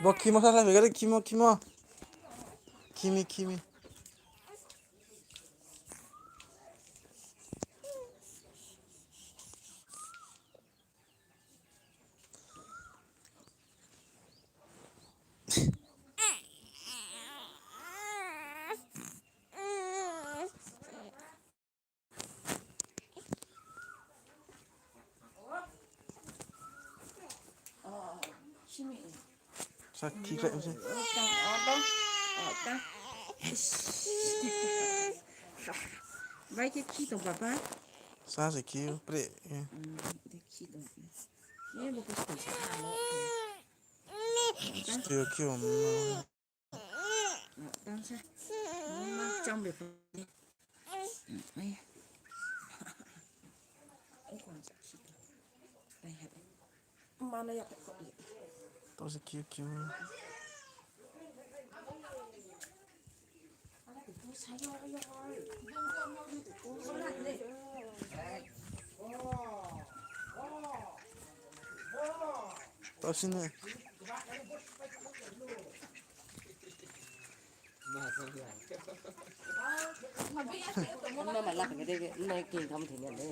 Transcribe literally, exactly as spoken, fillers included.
Bo khimo sa sa begari khimo khimo. Khimi khimi. Sa khi khlai se. Bai khe khi tong papa. Sa se khi pre. Khi tong. Ye bo ko sa sa. Khi khi. Tang sa. Ma chang be. Ai. Ai kon sa si. Ai ha. Ma na ya ko. To se kiu kiu. To sini. Mama lak nge de, nai king tham thini ane.